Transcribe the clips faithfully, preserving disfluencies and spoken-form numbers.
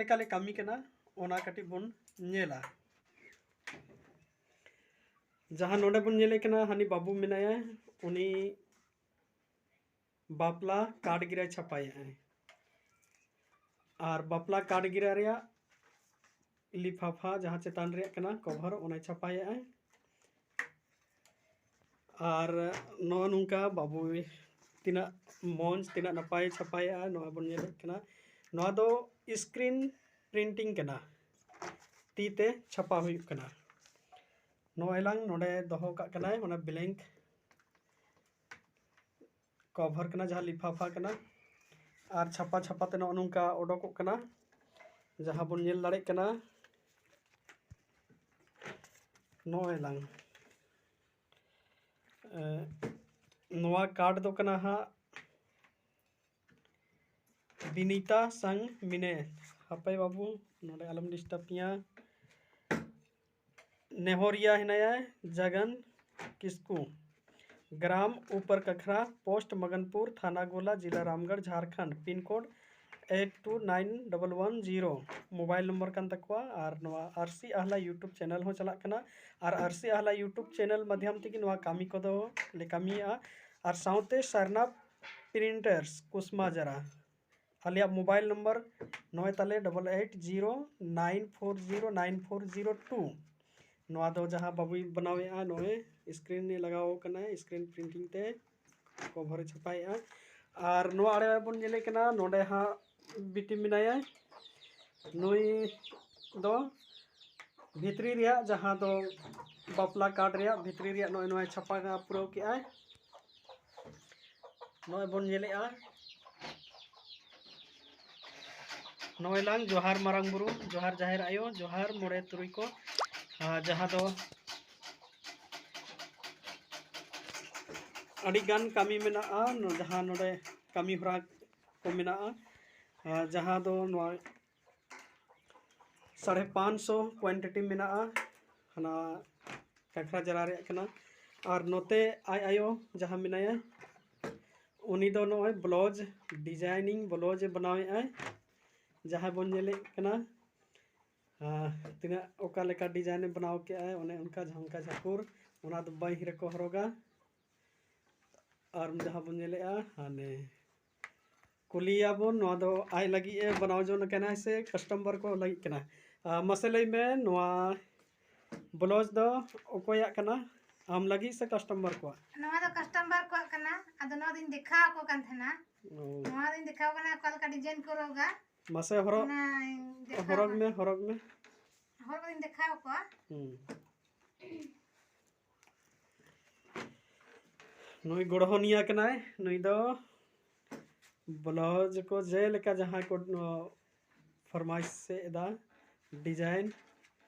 ᱪᱮᱫᱠᱟ ᱞᱮ ᱠᱟᱹᱢᱤ ᱠᱟᱱᱟ, ᱚᱱᱟ ᱠᱟᱹᱴᱤᱡ ᱵᱚᱱ ᱧᱮᱞᱟ᱾ ᱡᱟᱦᱟᱸ ᱱᱚᱰᱮ ᱵᱚᱱ ᱧᱮᱞᱮ ᱠᱟᱱᱟ, ᱦᱟᱹᱱᱤ ᱵᱟᱹᱵᱩ ᱢᱮᱱᱟᱭᱟ, ᱩᱱᱤ ᱵᱟᱯᱞᱟ ᱠᱟᱨᱰ ᱜᱤᱨᱟᱹ ᱪᱷᱟᱯᱟᱭᱮᱫᱼᱟᱭ᱾ ᱟᱨ ᱵᱟᱯᱞᱟ ᱠᱟᱨᱰ ᱜᱤᱨᱟᱹ ᱨᱮᱭᱟᱜ ᱞᱤᱯᱷᱟᱯᱷᱟ ᱡᱟᱦᱟᱸ ᱪᱮᱛᱟᱱ ᱨᱮᱭᱟᱜ ᱠᱟᱱᱟ ᱠᱚᱵᱷᱟᱨ, ᱚᱱᱟᱭ ᱪᱷᱟᱯᱟᱭᱮᱫᱼᱟᱭ᱾ ᱟᱨ ᱱᱚᱜᱼᱚ ᱱᱚᱝᱠᱟ ᱵᱟᱹᱵᱩᱭ ᱛᱤᱱᱟᱹᱜ ᱢᱚᱡᱽ, ᱛᱤᱱᱟᱹᱜ ᱱᱟᱯᱟᱭ ᱪᱷᱟᱯᱟᱭᱮᱫᱼᱟ, ᱱᱚᱣᱟ ᱵᱚᱱ ᱧᱮᱞᱮᱫ ᱠᱟᱱᱟ᱾ ᱱᱚᱣᱟ ᱫᱚ screen printing ᱠᱟᱱᱟ, ᱛᱤ ᱛᱮ ᱪᱷᱟᱯᱟ ᱦᱩᱭᱩᱜ ᱠᱟᱱᱟ᱾ ᱱᱚᱜᱼᱚᱭ ᱞᱟᱝ ᱱᱚᱰᱮ ᱫᱚᱦᱚ ᱠᱟᱜ ᱠᱟᱱᱟᱭ, ᱚᱱᱟ blank ᱠᱚᱵᱷᱟᱨ ᱠᱟᱱᱟ, ᱡᱟᱦᱟᱸ ᱞᱤᱯᱷᱟᱯᱷᱟ ᱠᱟᱱᱟ᱾ ᱟᱨ ᱪᱷᱟᱯᱟ ᱪᱷᱟᱯᱟ ᱛᱮ ᱱᱚᱜᱼᱚ ᱱᱚᱝᱠᱟ ᱚᱰᱚᱠᱚᱜ ᱠᱟᱱᱟ, ᱡᱟᱦᱟᱸ ᱵᱚᱱ ᱧᱮᱞ ᱫᱟᱲᱮᱭᱟᱜ ᱠᱟᱱᱟ᱾ ᱱᱚᱜᱼᱚᱭ ᱞᱟᱝ, ᱮ, ᱱᱚᱣᱟ ᱠᱟᱨᱰ ᱫᱚ ᱠᱟᱱᱟ ᱦᱟᱸᱜ ᱵᱤᱱᱤᱛᱟ ᱥᱟᱝ ᱢᱤᱱᱮ᱾ ᱦᱟᱯᱮ ᱵᱟᱹᱵᱩ, ᱱᱚᱰᱮ ᱟᱞᱚᱢ ᱰᱤᱥᱴᱟᱵᱤᱧᱟ᱾ ᱱᱮᱦᱚᱨᱤᱭᱟ ᱦᱮᱱᱟᱭᱟ ᱡᱟᱜᱟᱱ ᱠᱤᱥᱠᱩ, ᱜᱨᱟᱢ ᱩᱯᱚᱨ ᱠᱟᱠᱷᱨᱟ, ᱯᱳᱥᱴ ᱢᱚᱜᱚᱱᱯᱩᱨ, ᱛᱷᱟᱱᱟ ᱜᱳᱞᱟ, ᱡᱤᱞᱟ Ramgarh, Jharkhand, pin code eight two nine double one zero. Mobile number ᱠᱟᱱ ᱛᱟᱠᱚᱣᱟ᱾ ᱟᱨ ᱱᱚᱣᱟ ᱟᱨᱥᱤ ᱟᱦᱞᱟ YouTube ᱪᱮᱱᱮᱞ ᱦᱚᱸ ᱪᱟᱞᱟᱜ ᱠᱟᱱᱟ᱾ ᱟᱨ ᱟᱨᱥᱤ ᱟᱦᱞᱟ YouTube ᱪᱮᱱᱮᱞ ᱢᱟᱫᱽᱫᱷᱚᱢ ᱛᱮᱜᱮ ᱱᱚᱣᱟ ᱠᱟᱹᱢᱤ ᱠᱚᱫᱚ ᱞᱮ ᱠᱟᱹᱢᱤᱭᱮᱫᱼᱟ᱾ ᱟᱨ ᱥᱟᱶᱛᱮ ᱥᱟᱨᱱᱟ ᱯᱨᱤᱱᱴᱟᱨᱥ ᱠᱩᱥᱢᱟᱡᱟᱨᱟ, ᱟᱞᱮᱭᱟᱜ ᱢᱳᱵᱟᱭᱤᱞ ᱱᱚᱢᱵᱚᱨ ᱱᱚᱭ ᱛᱟᱞᱮ double eight zero nine four zero nine four zero two. ᱱᱚᱣᱟ ᱫᱚ ᱡᱟᱦᱟᱸ ᱵᱟᱹᱵᱩᱭ ᱵᱮᱱᱟᱣᱮᱫᱼᱟ, ᱱᱚᱜᱼᱚᱭ screen ᱨᱮ ᱞᱟᱜᱟᱣ ᱠᱟᱱᱟᱭ, screen printing ᱛᱮ ᱠᱚᱵᱷᱟᱨᱮ ᱪᱷᱟᱯᱟᱭᱮᱫᱼᱟ᱾ ᱟᱨ ᱱᱚᱣᱟ ᱟᱲᱮ ᱵᱚᱱ ᱧᱮᱞᱮ ᱠᱟᱱᱟ, ᱱᱚᱰᱮ ᱦᱟᱸᱜ ᱵᱤᱴᱤ ᱢᱮᱱᱟᱭᱟ᱾ ᱱᱩᱭ ᱫᱚ ᱵᱷᱤᱛᱨᱤ ᱨᱮᱭᱟᱜ ᱡᱟᱦᱟᱸ ᱫᱚ ᱵᱟᱯᱞᱟ ᱠᱟᱨᱰ ᱨᱮᱭᱟᱜ ᱵᱷᱤᱛᱨᱤ ᱨᱮᱭᱟᱜ ᱱᱚᱜᱼᱚᱭ ᱱᱚᱣᱟᱭ ᱪᱷᱟᱯᱟ ᱯᱩᱨᱟᱹᱣ ᱠᱮᱜᱼᱟᱭ᱾ ᱱᱚᱜᱼᱚᱭ ᱵᱚᱱ ᱧᱮᱞᱮᱜᱼᱟ, ᱱᱚᱜᱼᱚᱭ ᱞᱟᱝ ᱡᱚᱦᱟᱨ ᱢᱟᱨᱟᱝ ᱵᱩᱨᱩ, ᱡᱚᱦᱟᱨ ᱡᱟᱦᱮᱨ ᱟᱭᱳ, ᱡᱚᱦᱟᱨ ᱢᱚᱬᱮ ᱛᱩᱨᱩᱭ ᱠᱚ, ᱟᱨ ᱡᱟᱦᱟᱸ ᱫᱚ ᱟᱹᱰᱤ ᱜᱟᱱ ᱠᱟᱹᱢᱤ ᱢᱮᱱᱟᱜᱼᱟ, ᱱᱚ-, ᱡᱟᱦᱟᱸ ᱱᱚᱰᱮ ᱠᱟᱹᱢᱤ ᱦᱚᱨᱟ ᱠᱚ ᱢᱮᱱᱟᱜᱼᱟ, ᱟᱨ ᱡᱟᱦᱟᱸ ᱫᱚ ᱱᱚᱣᱟ ᱥᱟᱲᱮ ᱯᱟᱸᱪ ᱥᱚ quantity ᱢᱮᱱᱟᱜᱼᱟ, ᱦᱟᱱᱟ ᱠᱟᱠᱷᱨᱟ ᱡᱟᱨᱟ ᱨᱮᱭᱟᱜ ᱠᱟᱱᱟ᱾ ᱟᱨ ᱱᱚᱛᱮ ᱟᱡ ᱟᱭᱳ ᱡᱟᱦᱟᱸ ᱢᱮᱱᱟᱭᱟ, ᱩᱱᱤ ᱫᱚ ᱱᱚᱜᱼᱚᱭ blouse designing, blouse ᱮ ᱵᱮᱱᱟᱣᱮᱫᱼᱟᱭ᱾ ᱡᱟᱦᱟᱸᱭ ᱵᱚᱱ ᱧᱮᱞᱮᱫ ᱠᱟᱱᱟ, ᱟᱨ ᱛᱤᱱᱟᱹᱜ ᱚᱠᱟ ᱞᱮᱠᱟ design ᱮ ᱵᱮᱱᱟᱣ ᱠᱮᱜᱼᱟᱭ, ᱚᱱᱮ ᱚᱱᱠᱟ ᱡᱷᱟᱢᱠᱟ ᱡᱷᱟᱠᱩᱨ, ᱚᱱᱟ ᱫᱚ ᱵᱟᱹᱦᱤ ᱨᱮᱠᱚ ᱦᱚᱨᱚᱜᱟ᱾ ᱟᱨ ᱡᱟᱦᱟᱸ ᱵᱚᱱ ᱧᱮᱞᱮᱜᱼᱟ, ᱦᱟᱱᱮ ᱠᱩᱞᱤᱭᱟᱵᱚᱱ, ᱱᱚᱣᱟ ᱫᱚ ᱟᱡ ᱞᱟᱹᱜᱤᱫ ᱮ ᱵᱮᱱᱟᱣ ᱡᱚᱝ ᱠᱟᱱᱟᱭ ᱥᱮ customer ᱠᱚ ᱞᱟᱹᱜᱤᱫ ᱠᱟᱱᱟ? ᱟᱨ ᱢᱟᱥᱮ ᱞᱟᱹᱭ ᱢᱮ, ᱱᱚᱣᱟ blouse ᱫᱚ ᱚᱠᱚᱭᱟᱜ ᱠᱟᱱᱟ? ᱟᱢ ᱞᱟᱹᱜᱤᱫ ᱥᱮ customer ᱠᱚᱣᱟᱜ? ᱱᱚᱣᱟ ᱫᱚ customer ᱠᱚᱣᱟᱜ ᱠᱟᱱᱟ᱾ ᱟᱫᱚ ᱱᱚᱣᱟ ᱫᱚᱧ ᱫᱮᱠᱷᱟᱣ ᱟᱠᱚ ᱠᱟᱱ ᱛᱟᱦᱮᱱᱟ᱾ ᱚ᱾ ᱱᱚᱣᱟ ᱫᱚᱧ ᱫᱮᱠᱷᱟᱣ ᱠᱟᱱᱟ ᱚᱠᱟ ᱞᱮᱠᱟ design ᱠᱚ ᱨᱚᱜᱟ᱾ ᱢᱟᱥᱮ ᱦᱚᱨᱚᱜ, ᱚᱱᱟᱧ ᱫᱮᱠᱷᱟᱣ ᱦᱚᱨᱚᱜ ᱠᱟᱱᱟ᱾ ᱢᱮ, ᱦᱚᱨᱚᱜ ᱢᱮ᱾ ᱦᱚᱨᱚᱜ ᱫᱚᱧ ᱫᱮᱠᱷᱟᱣ ᱠᱚᱣᱟ᱾ ᱦᱩᱸ᱾ ᱱᱩᱭ ᱜᱚᱲᱦᱚᱱᱤᱭᱟᱹ ᱠᱟᱱᱟᱭ᱾ ᱱᱩᱭ ᱫᱚ blouse ᱠᱚ ᱡᱮᱞᱮᱠᱟ ᱡᱟᱦᱟᱸᱭ ᱠᱚ, ᱱᱚ, ᱯᱷᱚᱨᱢᱟᱭᱤᱥ ᱮᱫᱟ, design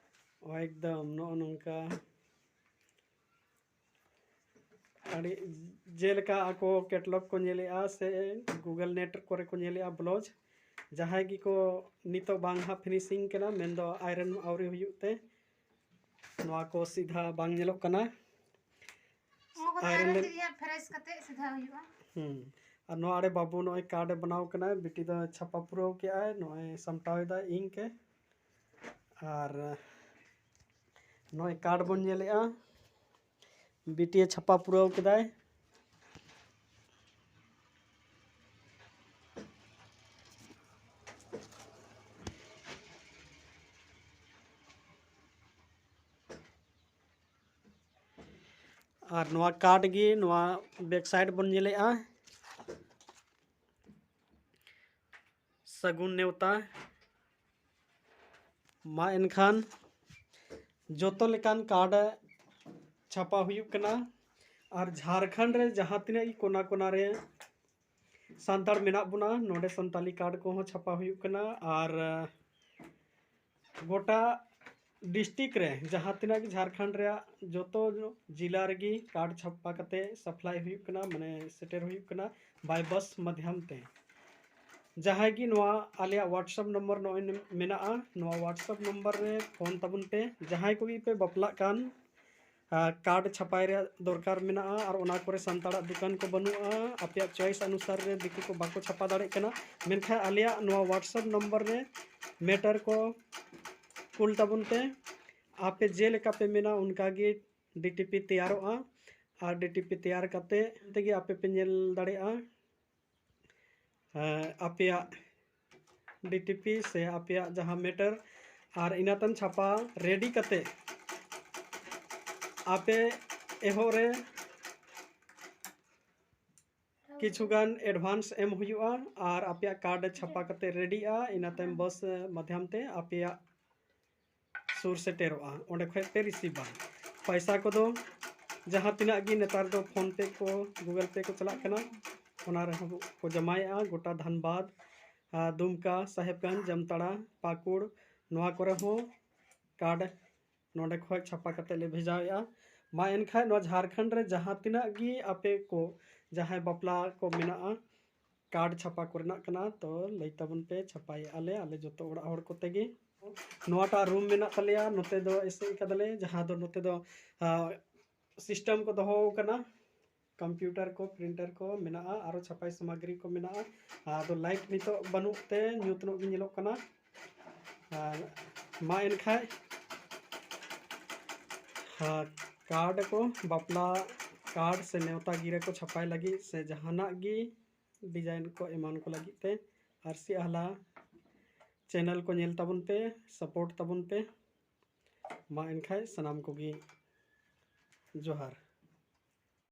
ᱮᱠᱫᱚᱢ ᱱᱚᱜᱼᱚ ᱱᱚᱝᱠᱟ ᱟᱹᱰᱤ ᱡᱮᱞᱮᱠᱟ ᱟᱠᱚ catalog ᱠᱚ ᱧᱮᱞᱮᱜᱼᱟ ᱥᱮ Google Net ᱠᱚᱨᱮ ᱠᱚ ᱧᱮᱞᱮᱜᱼᱟ blouse, ᱡᱟᱦᱟᱸᱭ ᱜᱮᱠᱚ ᱱᱤᱛᱚᱜ ᱵᱟᱝ ᱦᱟᱸᱜ finishing ᱠᱟᱱᱟ, ᱢᱮᱱᱫᱚ iron ᱟᱹᱣᱨᱤ ᱦᱩᱭᱩᱜ ᱛᱮ ᱱᱚᱣᱟ ᱠᱚ ᱥᱤᱫᱷᱟ ᱵᱟᱝ ᱧᱮᱞᱚᱜ ᱠᱟᱱᱟ᱾ ᱱᱚᱣᱟ ᱠᱚᱫᱚ iron iron ᱞᱮ- ᱛᱮᱜᱮ ᱦᱟᱸᱜ fresh ᱠᱟᱛᱮ ᱥᱤᱫᱷᱟ ᱦᱩᱭᱩᱜᱼᱟ᱾ ᱦᱩᱸ᱾ ᱟᱨ ᱱᱚᱣᱟ ᱟᱲᱮ ᱵᱟᱹᱵᱩ ᱱᱚᱜᱼᱚᱭ card ᱮ ᱵᱮᱱᱟᱣ ᱠᱟᱱᱟᱭ, ᱵᱤᱴᱤ ᱫᱚ ᱪᱷᱟᱯᱟ ᱯᱩᱨᱟᱹᱣ ᱠᱮᱜᱼᱟᱭ, ᱱᱚᱜᱼᱚᱭ ᱥᱟᱢᱴᱟᱣ ᱮᱫᱟᱭ ink ᱮ᱾ ᱟᱨ ᱱᱚᱜᱼᱚᱭ card ᱵᱚᱱ ᱧᱮᱞᱮᱜᱼᱟ, ᱵᱤᱴᱤ ᱮ ᱪᱷᱟᱯᱟ ᱯᱩᱨᱟᱹᱣ ᱠᱮᱫᱟᱭ᱾ ᱟᱨ ᱱᱚᱣᱟ card ᱜᱮ ᱱᱚᱣᱟ back side ᱵᱚᱱ ᱧᱮᱞᱮᱜᱼᱟ, ᱥᱟᱹᱜᱩᱱ ᱱᱮᱣᱛᱟ᱾ ᱢᱟ ᱮᱱᱠᱷᱟᱱ ᱡᱚᱛᱚ ᱞᱮᱠᱟᱱ card ᱪᱷᱟᱯᱟ ᱦᱩᱭᱩᱜ ᱠᱟᱱᱟ᱾ ᱟᱨ ᱡᱷᱟᱲᱠᱷᱚᱸᱰ ᱨᱮ ᱡᱟᱦᱟᱸ ᱛᱤᱱᱟᱹᱜ ᱜᱮ ᱠᱚᱱᱟ ᱠᱚᱱᱟ ᱨᱮ ᱥᱟᱱᱛᱟᱲ ᱢᱮᱱᱟᱜ ᱵᱚᱱᱟ, ᱱᱚᱰᱮ ᱥᱟᱱᱛᱟᱞᱤ card ᱠᱚᱦᱚᱸ ᱪᱷᱟᱯᱟ ᱦᱩᱭᱩᱜ ᱠᱟᱱᱟ᱾ ᱟᱨ ᱜᱚᱴᱟ district ᱨᱮ ᱡᱟᱦᱟᱸ ᱛᱤᱱᱟᱹᱜ ᱜᱮ ᱡᱷᱟᱲᱠᱷᱚᱸᱰ ᱨᱮᱭᱟᱜ ᱡᱚᱛᱚ ᱡᱤᱞᱟ ᱨᱮᱜᱮ card ᱪᱷᱟᱯᱟ ᱠᱟᱛᱮ supply ᱦᱩᱭᱩᱜ ᱠᱟᱱᱟ, ᱢᱟᱱᱮ ᱥᱮᱴᱮᱨ ᱦᱩᱭᱩᱜ ᱠᱟᱱᱟ by bus ᱢᱟᱫᱽᱫᱷᱚᱢ ᱛᱮ᱾ ᱡᱟᱦᱟᱸᱭ ᱜᱮ ᱱᱚᱣᱟ ᱟᱞᱮᱭᱟᱜ WhatsApp number ᱱᱚᱜᱼᱚᱭ ᱢᱮᱱᱟᱜᱼᱟ, ᱱᱚᱣᱟ WhatsApp number ᱨᱮ phone ᱛᱟᱵᱚᱱ ᱯᱮ᱾ ᱡᱟᱦᱟᱸᱭ ᱠᱚᱜᱮ ᱯᱮ ᱵᱟᱯᱞᱟᱜ ᱠᱟᱱ, ᱠᱟᱨᱰ ᱪᱷᱟᱯᱟᱭ ᱨᱮᱭᱟᱜ ᱫᱚᱨᱠᱟᱨ ᱢᱮᱱᱟᱜᱼᱟ ᱟᱨ ᱚᱱᱟ ᱠᱚᱨᱮ ᱥᱟᱱᱛᱟᱲᱟᱜ ᱫᱚᱠᱟᱱ ᱠᱚ ᱵᱟᱹᱱᱩᱜᱼᱟ, ᱟᱯᱮᱭᱟᱜ ᱪᱚᱭᱮᱥ ᱚᱱᱩᱥᱟᱨ ᱨᱮ ᱫᱤᱠᱩ ᱠᱚ ᱵᱟᱠᱚ ᱪᱷᱟᱯᱟ ᱫᱟᱲᱮᱭᱟᱜ ᱠᱟᱱᱟ, ᱢᱮᱱᱠᱷᱟᱱ ᱟᱞᱮᱭᱟᱜ ᱱᱚᱣᱟ WhatsApp ᱱᱚᱢᱵᱚᱨ ᱨᱮ ᱢᱮᱴᱟᱨ ᱠᱚ ᱠᱩᱞ ᱛᱟᱵᱚᱱ ᱯᱮ᱾ ᱟᱯᱮ ᱡᱮᱞᱮᱠᱟ ᱯᱮ ᱢᱮᱱᱟ ᱚᱱᱠᱟ ᱜᱮ ᱰᱤᱴᱤᱯᱤ ᱛᱮᱭᱟᱨᱚᱜᱼᱟ ᱟᱨ ᱰᱤᱴᱤᱯᱤ ᱛᱮᱭᱟᱨ ᱠᱟᱛᱮ ᱛᱮᱜᱮ ᱟᱯᱮ ᱯᱮ ᱧᱮᱞ ᱫᱟᱲᱮᱭᱟᱜᱼᱟ ᱟᱯᱮᱭᱟᱜ ᱰᱤᱴᱤᱯᱤ ᱥᱮ ᱟᱯᱮᱭᱟᱜ ᱡᱟᱦᱟᱸ ᱢᱮᱴᱟᱨ, ᱟᱨ ᱤᱱᱟᱹ ᱛᱟᱭᱚᱢ ᱪᱷᱟᱯᱟ ᱨᱮᱰᱤ ᱠᱟᱛᱮ ᱟᱯᱮ ᱮᱦᱚᱵ ᱨᱮ ᱠᱤᱪᱷᱩ ᱜᱟᱱ ᱮᱰᱵᱷᱟᱱᱥ ᱮᱢ ᱦᱩᱭᱩᱜᱼᱟ ᱟᱨ ᱟᱯᱮᱭᱟᱜ ᱠᱟᱨᱰ ᱪᱷᱟᱯᱟ ᱠᱟᱛᱮ ᱨᱮᱰᱤᱜᱼᱟ᱾ ᱤᱱᱟᱹ ᱛᱟᱭᱚᱢ ᱵᱟᱥ ᱢᱟᱫᱽᱫᱷᱚᱢ ᱛᱮ ᱟᱯᱮᱭᱟᱜ ᱥᱩᱨ ᱥᱮᱴᱮᱨᱚᱜᱼᱟ, ᱚᱸᱰᱮ ᱠᱷᱚᱱ ᱯᱮ ᱨᱤᱥᱤᱵᱷᱟ᱾ ᱯᱚᱭᱥᱟ ᱠᱚᱫᱚ ᱡᱟᱦᱟᱸ ᱛᱤᱱᱟᱹᱜ ᱜᱮ ᱱᱮᱛᱟᱨ ᱫᱚ PhonePe ᱠᱚ, Google Pay ᱠᱚ ᱪᱟᱞᱟᱜ ᱠᱟᱱᱟ, ᱚᱱᱟ ᱨᱮᱦᱚᱸ ᱠᱚ ᱡᱚᱢᱟᱭᱮᱫᱼᱟ᱾ ᱜᱚᱴᱟ ᱫᱷᱟᱱᱵᱟᱫᱽ, ᱫᱩᱢᱠᱟ, ᱥᱟᱦᱮᱵᱽᱜᱚᱸᱡᱽ, ᱡᱟᱢᱛᱟᱲᱟ, ᱯᱟᱹᱠᱩᱲ, ᱱᱚᱣᱟ ᱠᱚᱨᱮ ᱦᱚᱸ ᱠᱟᱨᱰ ᱱᱚᱰᱮ ᱠᱷᱚᱱ ᱪᱷᱟᱯᱟ ᱠᱟᱛᱮ ᱞᱮ ᱵᱷᱮᱡᱟᱣᱮᱫᱼᱟ᱾ ᱢᱟ ᱮᱱᱠᱷᱟᱱ ᱱᱚᱣᱟ ᱡᱷᱟᱲᱠᱷᱚᱸᱰ ᱨᱮ ᱡᱟᱦᱟᱸ ᱛᱤᱱᱟᱹᱜ ᱜᱮ ᱟᱯᱮ ᱠᱚ ᱡᱟᱦᱟᱸᱭ ᱵᱟᱯᱞᱟ ᱠᱚ ᱢᱮᱱᱟᱜᱼᱟ, ᱠᱟᱨᱰ ᱪᱷᱟᱯᱟ ᱠᱚᱨᱮᱱᱟᱜ ᱠᱟᱱᱟ, ᱛᱚ ᱞᱟᱹᱭ ᱛᱟᱵᱚᱱ ᱯᱮ, ᱪᱷᱟᱯᱟᱭᱮᱫᱼᱟ ᱞᱮ ᱟᱞᱮ ᱡᱚᱛᱚ ᱚᱲᱟᱜ ᱦᱚᱲ ᱠᱚᱛᱮ ᱜᱮ᱾ ᱱᱚᱣᱟᱴᱟᱜ ᱨᱩᱢ ᱢᱮᱱᱟᱜ ᱛᱟᱞᱮᱭᱟ, ᱱᱚᱛᱮ ᱫᱚ ᱮᱥᱮᱫ ᱠᱟᱫᱟᱞᱮ, ᱡᱟᱦᱟᱸ ᱫᱚ ᱱᱚᱛᱮ ᱫᱚ ᱥᱤᱥᱴᱮᱢ ᱠᱚ ᱫᱚᱦᱚ ᱟᱠᱟᱱᱟ, ᱠᱚᱢᱯᱤᱭᱩᱴᱟᱨ ᱠᱚ, ᱯᱨᱤᱱᱴᱟᱨ ᱠᱚ ᱢᱮᱱᱟᱜᱼᱟ, ᱟᱨᱚ ᱪᱷᱟᱯᱟᱭ ᱥᱟᱢᱟᱜᱨᱤ ᱠᱚ ᱢᱮᱱᱟᱜᱼᱟ᱾ ᱟᱫᱚ ᱞᱟᱭᱤᱴ ᱱᱤᱛᱚᱜ ᱵᱟᱹᱱᱩᱜ ᱛᱮ ᱧᱩᱛ ᱧᱚᱜ ᱜᱮ ᱧᱮᱞᱚᱜ ᱠᱟᱱᱟ᱾ ᱟᱨ ᱢᱟ ᱮᱱᱠᱷᱟᱡ ᱠᱟᱨᱰ ᱠᱚ, ᱵᱟᱯᱞᱟ ᱠᱟᱨᱰ ᱥᱮ ᱱᱮᱣᱛᱟ ᱜᱤᱨᱟᱹ ᱠᱚ ᱪᱷᱟᱯᱟᱭ ᱞᱟᱹᱜᱤᱫ ᱥᱮ ᱡᱟᱦᱟᱱᱟᱜ ᱜᱮ ᱰᱤᱡᱟᱭᱤᱱ ᱠᱚ ᱮᱢᱟᱱ ᱠᱚ ᱞᱟᱹᱜᱤᱫ ᱛᱮ ᱟᱨᱥᱤ ᱟᱦᱞᱟ ᱪᱮᱱᱮᱞ ᱠᱚ ᱧᱮᱞ ᱛᱟᱵᱚᱱ ᱯᱮ, ᱥᱟᱯᱳᱨᱴ ᱛᱟᱵᱚᱱ ᱯᱮ᱾ ᱢᱟ ᱮᱱᱠᱷᱟᱡ ᱥᱟᱱᱟᱢ ᱠᱚᱜᱮ ᱡᱚᱦᱟᱨ᱾